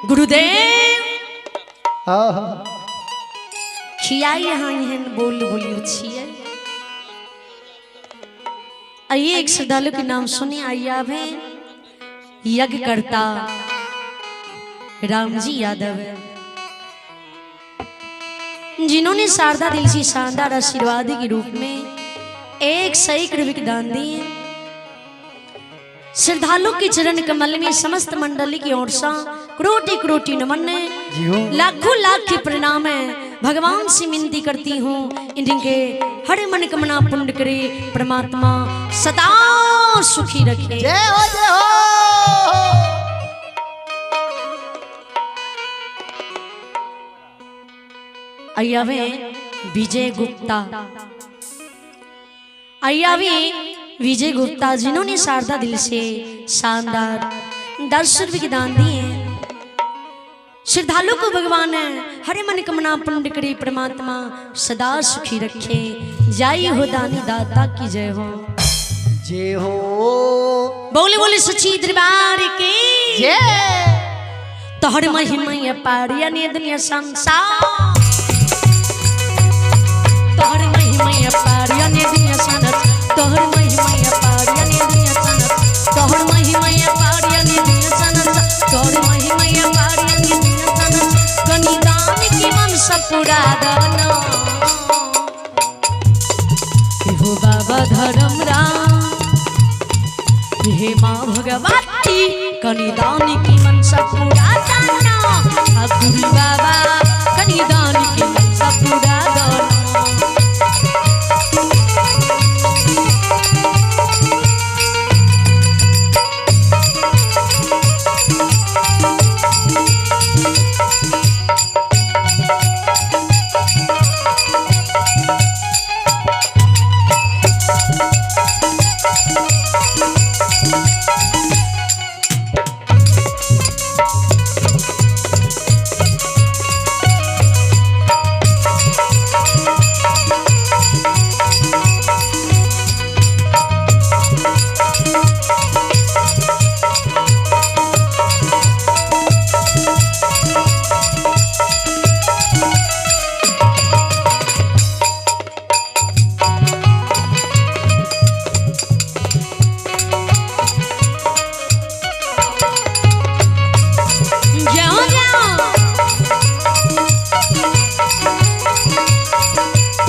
गुरुदेव हाँ खिया यहाँ एहन बोल बोली छियै। आइए एक श्रद्धालु के नाम सुने आइए आवे यज्ञ करता रामजी यादव, जिन्होंने शारदा दिल से शानदार आशीर्वाद के रूप में 101 रुपये के दान दिए। श्रद्धालु के चरण कमल में समस्त मंडली की ओर से करोटि करोटि नमन, लाखों लाख के प्रणाम है। भगवान से विनती करती हूँ इनके हर मन कमना पुण्य करे परमात्मा सदा सुखी रखे। जय हो जय हो। अय्यावे विजय गुप्ता, अय्यावे विजय गुप्ता, जिन्होंने शारदा दिल से शानदार 10 रुपये के दान दिए। श्रद्धालु को भगवान है हरे मन कमना पुण्य करे परमात्मा सदा सुखी रखे। जय हो दानी दाता की जय हो। जय हो। बोले बोले सच्ची दरबार की जय। तोहर महिमा अपार यानी दुनिया संसार, तोहर महिमा अपार यानी दुनिया संसार, तोहर महिमा अपार यानी दुनिया संसार, तोहर महिमा अपार यानी दुनिया संसार, तोहर महिमा अपार यानी दुनिया संसार। कनी दान की मन सब पूरा दाना हो बाबा धर्म राम हे माँ भगवती, कनी दान की मन सब पूरा दाना गुरु बाबा, कनी दान की मन सब पूरा दाना।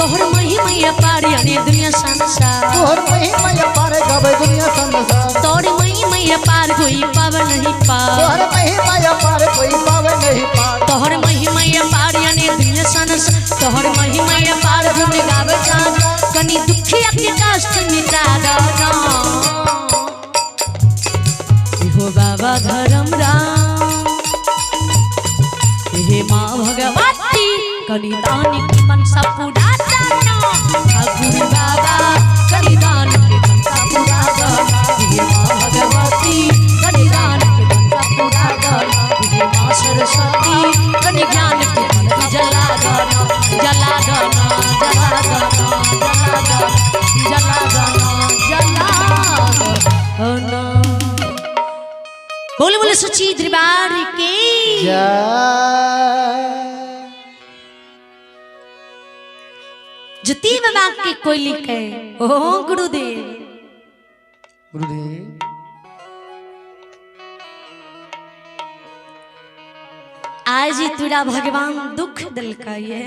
तोहर महिमा अपार यानी दुनिया संसार, तोहर महिमा अपार गावे दुनिया संसार, तोहर महिमा अपार कोई पावे नहीं पार, तोहर महिमा अपार कोई पावे नहीं पार, तोहर महिमा अपार यानी दुनिया संसार, तोहर महिमा अपार गुण गावे संसार। कनी दुखिया के कष्ट मिटा दाना हो बाबा धर्म राम हे माँ भगवती, कनी दान की मनसा पूरा दाना गुरु बाबा, कनी दान की मनसा पूरा दाना हे माँ भगवती, कनी दान की मनसा पूरा दाना हे माँ सरस्वती, कनी ज्ञान की मनसा जला दाना, जला दाना, जला दाना, जला दाना, जला दाना, जला दाना। बोले बोले सच्ची दरबार की जय। जती बाबा के कोई लिखे ओ गुरुदेव, गुरुदेव आज ही तुरा भगवान दुख दिलका ये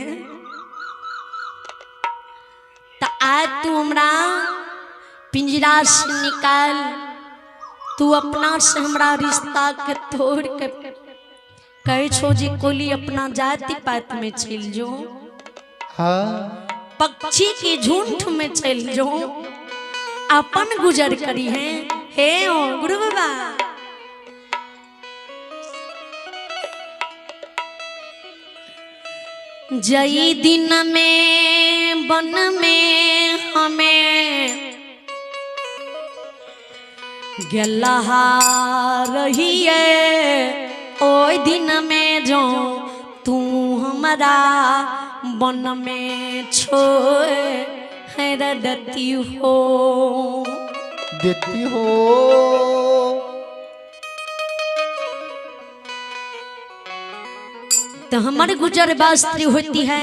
तो आज तू हमरा पिंजरा से निकाल, तू अपना से हमरा रिश्ता के तोड़ के कहे छो जी कोली अपना जाति पात में चल जो, हाँ पक्षी के झुंड में चल जो, अपन गुजर करी है। हे ओ गुरु बाबा जई दिन में वन में हमें गेलहा रहिए, ओई दिन में जो तू हमारा वन में छोड़ रदती हो देती हो। तो हमार गुजर बस्ती होती है,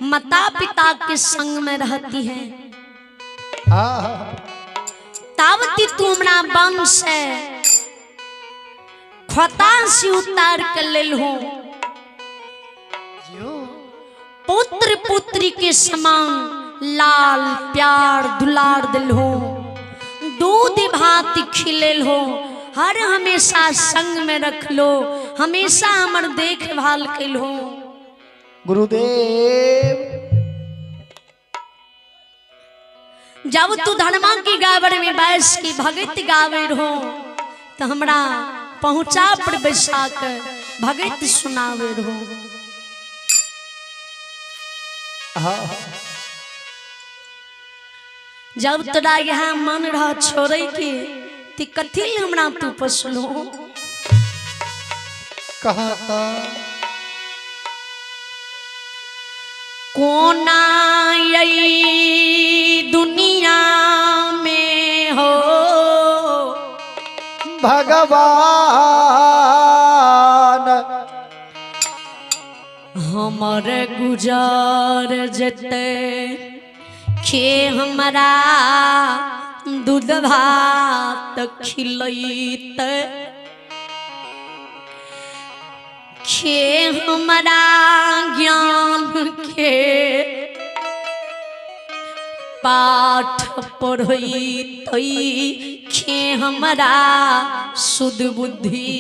माता पिता के संग में रहती है। हाँ। तावती तू हमरा वंश है खोता से उतार कर लेल हो, पुत्र पुत्री के समान लाल प्यार दुलार दिल हो, दूध भात खिलेल हो, हर हमेशा संग में रख लो, हमेशा हमर देखभाल कैल हो। गुरुदेव जब तू धर्मा की गावर में बैस की भगत गावे हो तो हमरा पहुंचा पर बैसा के भगत सुनावे हो। हाँ। जब तोरा यहाँ मन रह छोड़े के ती कथी ले हमरा तू पोसलो? कहा था कोना यही दुनिया में हो भगवान हमर गुजर जते खे हमरा दूध भात खिलैते, खे हमरा ज्ञान के पाठ पढ़ैते, खे हमरा शुद्ध बुद्धि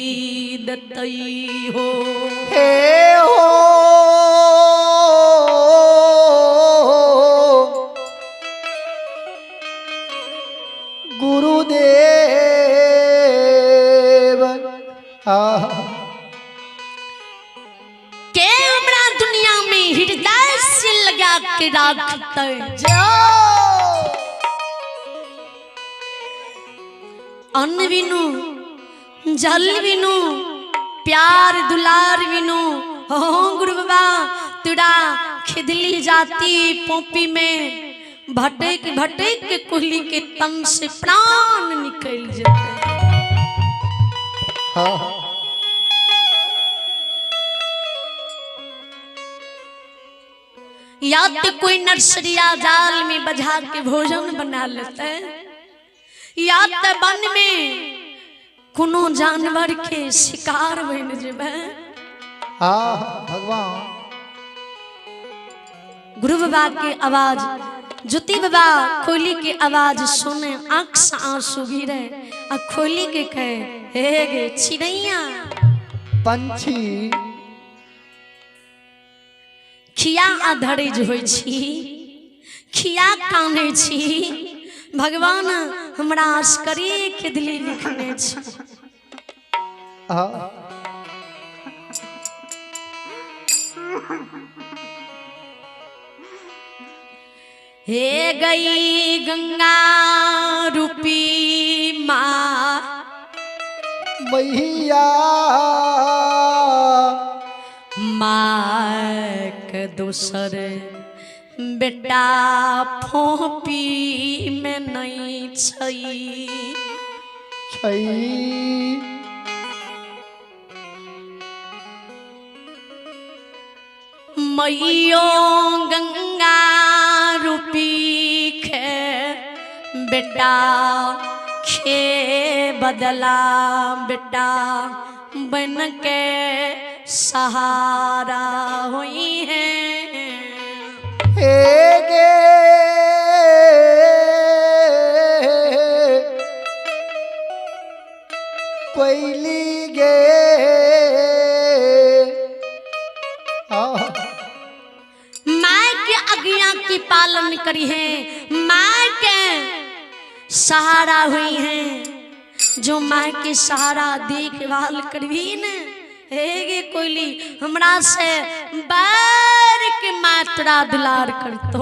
देतै हो। हे हो गुरुदेव। हाँ। के हमरा दुनिया में हृदय से लगा के रखते, जाओ अन्न बिनु जल बिनु प्यार दुलार बिनु हो गुरु बाबा तुरा खिदली जाती पोपी में भटक भटक के कुहली के तन से प्राण निकल जाते। हाँ। या तो कोई नर्सरिया जाल में बजा के भोजन बना लेते है, या तो वन में कोनो जानवर के शिकार बन जेबे। हाँ भगवान। गुरु बाबा के आवाज, ज्योति बाबा कोयली के आवाज सुने आंख से आंसू गिरे आ कोयली के कहे हे गे चिड़ैया पंछी खिया आधरिज होइ छी, खिया कानै छी, भगवान हमरा असकरे के दिली लिखने छी। हाँ। हे गई गंगा रूपी माँ मैया माँ के दोसर बेटा फोपी में नहीं छै। छै मैयो गंगा रूपी खे बेटा खे बदला बेटा बन के सहारा हुई है। हे गे कोयली गे। हाँ। माँ के आज्ञा की पालन करी है, माँ के सहारा हुई है। जो माँ के सहारा देखभाल करबी न हे गे कोयली हमरा से बार के मात्रा दुलार करतो।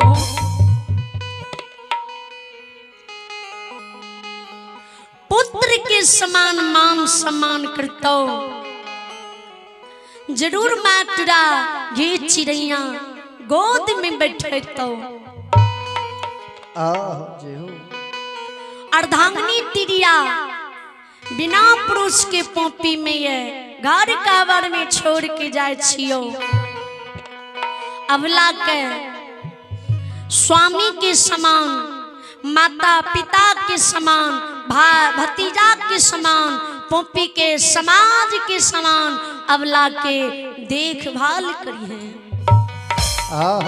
पुत्र के समान मान सम्मान करतो। जरूर मात्रा ये चिड़ैया गोद में बैठे तो अर्धांगिनी तिरिया बिना पुरुष के पोपी में ये घर कावर में छोड़ के जाए छियो। अबला के स्वामी के समान, माता पिता के समान, भाई भतीजा के समान, पोपी के समाज के समान अबला के देखभाल करी है। हाँ।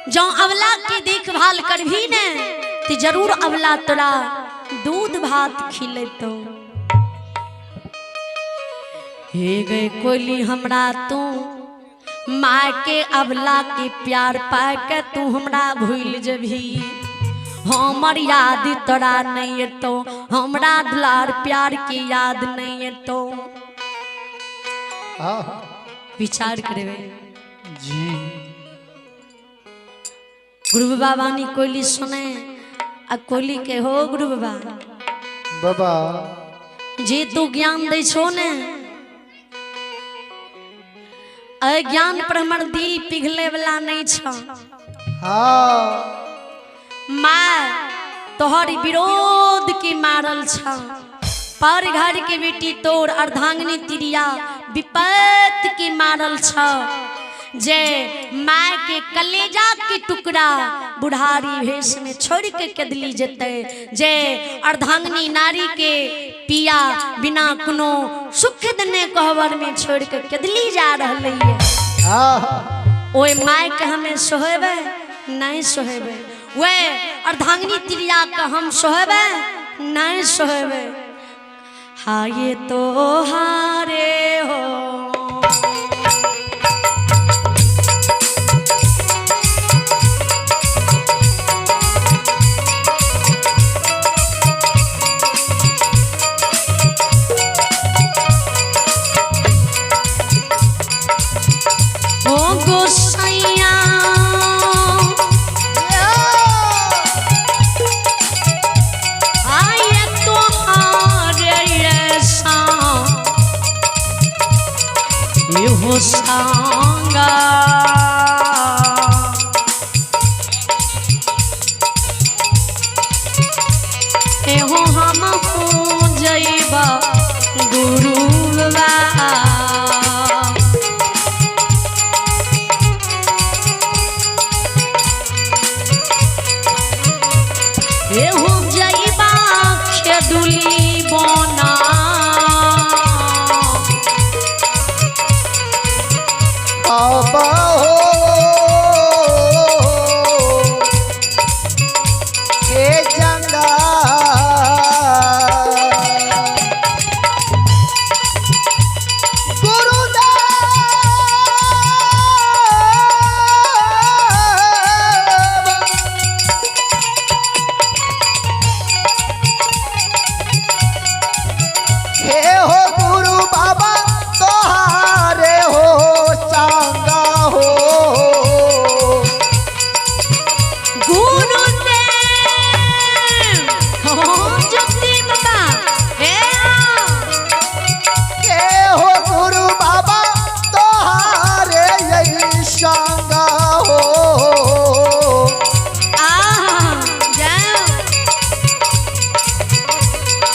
जो अबला के देखभाल करभी ने तो जरूर अबला तोरा दूध भात खिलेतो। हे गए कोयली हमरा तू माँ के अबला के प्यार पा के तू हमरा भूल जबी, हमर याद तोरा नहीं एतो, हमरा दुलार प्यार के याद नहीं एतो। हाँ। विचार करबे जी। गुरु बाबा वानी कोयली सुने आ कोयली के हो गुरु बाबा बाबा जे तू ज्ञान दै छो ने, अ ज्ञान पर हमर दिल पिघले वाला नहीं छ। हाँ। माँ तोहर विरोध के मारल छ, पर घर के बेटी तोर अर्धांगिनी तिरिया विपत के मारल छ, जे माँ के कलेजा के टुकड़ा बुढ़ारी भेष में छोड़ के केदली जेते, जे अर्धांगिनी नारी के पिया बिना कोनो सुख देने कहबर में छोड़ के केदली जा रहलै है। हाँ। ओए माय के हमें सोहेबे नहीं सोहेबे, वे अर्धांगिनी तिरिया के हम सोहेबे नहीं सोहेबे। हाँ ये तो हारे हो ओ गोसैया, आये तो हारे सा हो सांगा। एहो हम हो जइबा गुरुवा, एहो जइबा खेदुली बना। बाबा हो के जंगा गुरुदेव हे हो गुरु बाबा तोहारे हो संगा हो गुरुदेव हो ज्योति बाबा हे हे हो गुरु बाबा तोहारे यही संगा हो आहा जाओ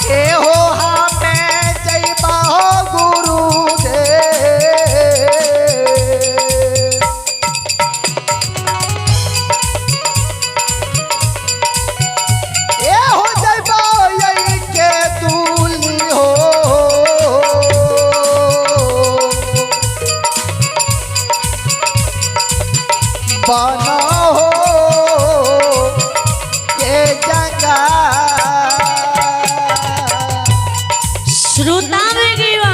हे हो हमें जइबा हो गुरुदेव। ए हो जइबा यही के दूली हो बना हो के जंगा। श्रोता में गीवा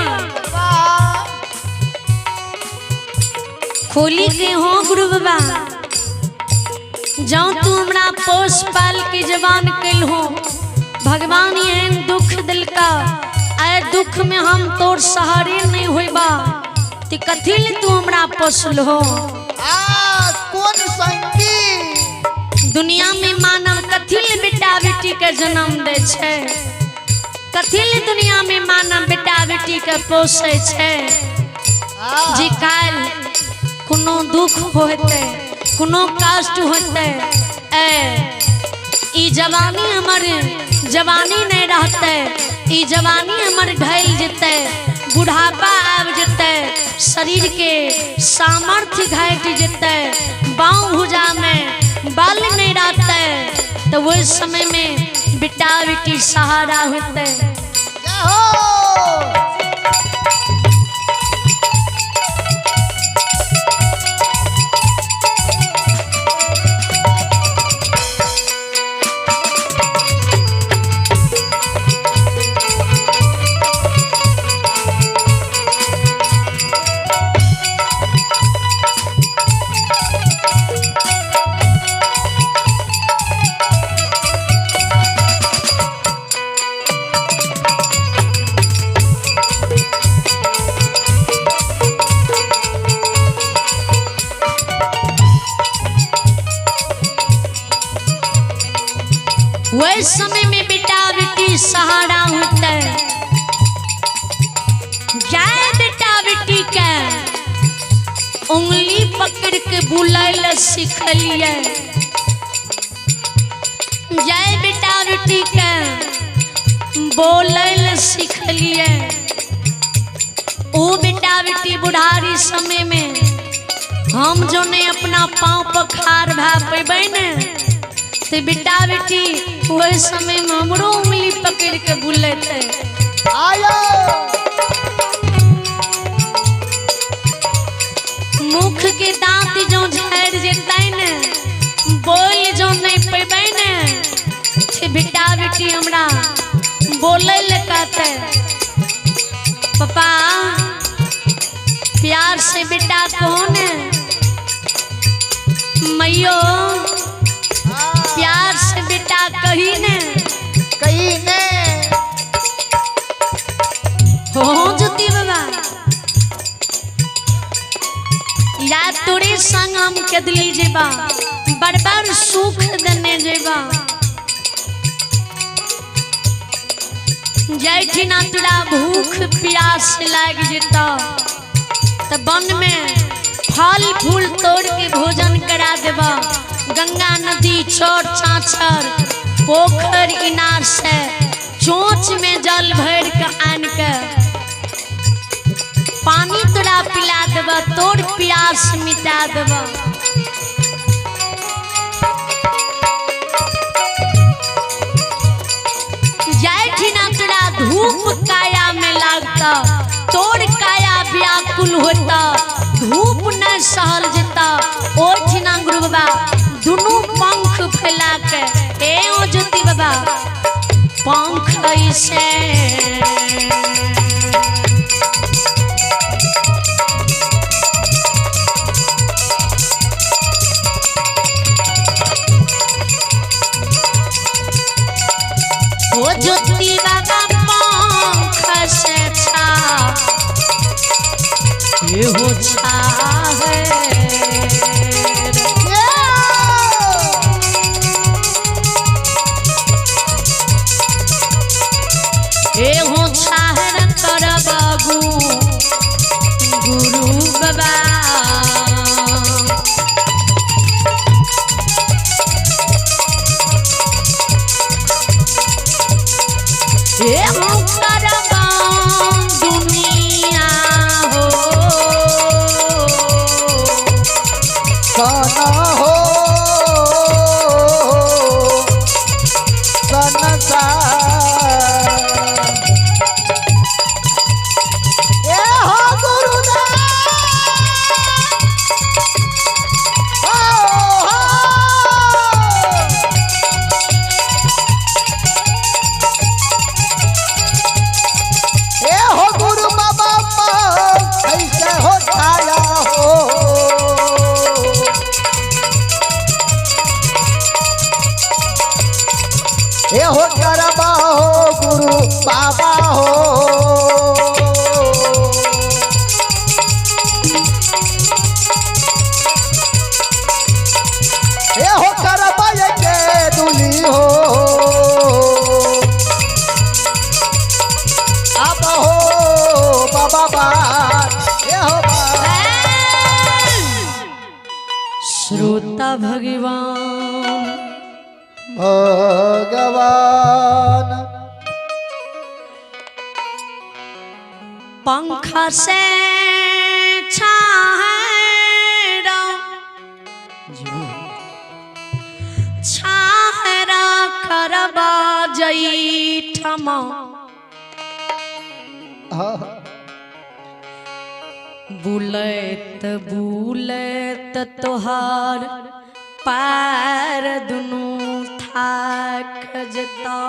खोली के हो गुरु बाबा, जाओ तू हमरा पोस पाल के जवान कैल हो, भगवान एहन दुख दिलका, आए दुख में हम तोर सहारे नहीं होइबा, ते कथी ले तू हमरा पोसल हो। आ कौन संगी दुनिया में मानव कथी ले बेटा बेटी के जन्म दे छै, कथी ले दुनिया में मानव बेटा बेटी के पोसै छै। जे काल्हि कोनो दुख होते, कोनो कष्ट होते, ए ई जवानी हमर जवानी नहीं रहते, ई जवानी हमर ढल जेतै, बुढ़ापा आबि जेतै, शरीर के सामर्थ्य घटि जेतै, बाँव भुजा में बल नहीं रहतै, तो वही समय में बेटा बेटी सहारा होतै। जय हो। वही समय में बेटा बेटी सहारा होता है। जाए बेटा बेटी के उंगली पकड़ के बुलाए सिखलिए, जाए बेटा बेटी के बोले सिखलिए। ओ बेटा बेटी बुढ़ारी समय में हम जो ने अपना पाँव पखार भा पेबै ने, ते बेटा बेटी वही समय में हमरो उंगली पकड़ के बुलेते। आयो। मुख के दांत जो झड़ जेतै ने, बोल जो नहीं पेबै ने, ते बेटा बेटी हमरा बोले ले कहते, पापा प्यार से बेटा कौन है, मैयो प्यार से बेटा कही ने, कही ने। हो ज्योति बाबा या तोरे संग हम केदली जेबा, बड़ सुख देने जेबा। जैठिना तोरा भूख प्यास लाग जेता तो वन में फल फूल तोड़ के भोजन करा देबा। गंगा नदी चौर चाँचर पोखर इनार से चोंच में जल भर के आन के पानी तोरा पिला देबा, तोर प्यास मिटा देबा। जायठिना तोरा धूप काया में लागता, तोर काया व्याकुल होता, धूप न सहल जेता। ओठिना गुरु बाबा दुनू पंख फैला के, ए ओ ज्योति बाबा पंख ऐसे ओ ज्योति बाबा पंख से छा एहो छा है। एहो छाहर करबगु गुरु बाबा। एहो करबा दुनिया हो सना हो सनसार। ए हो गुरुदेव। ओ हो। ए हो गुरु बाबा कैसे हो छाया हो। ए हो करबा हो गुरु बाबा हो। ए हो करबा के दुली हो। अब हो बाबा बात ए हो बा। श्रोता भगवान भगवान पंखा से छाहरा, छाहरा करबा जैठमा। हाँ। बुलैत बुलैत तोहार पैर दुनू थाक जता।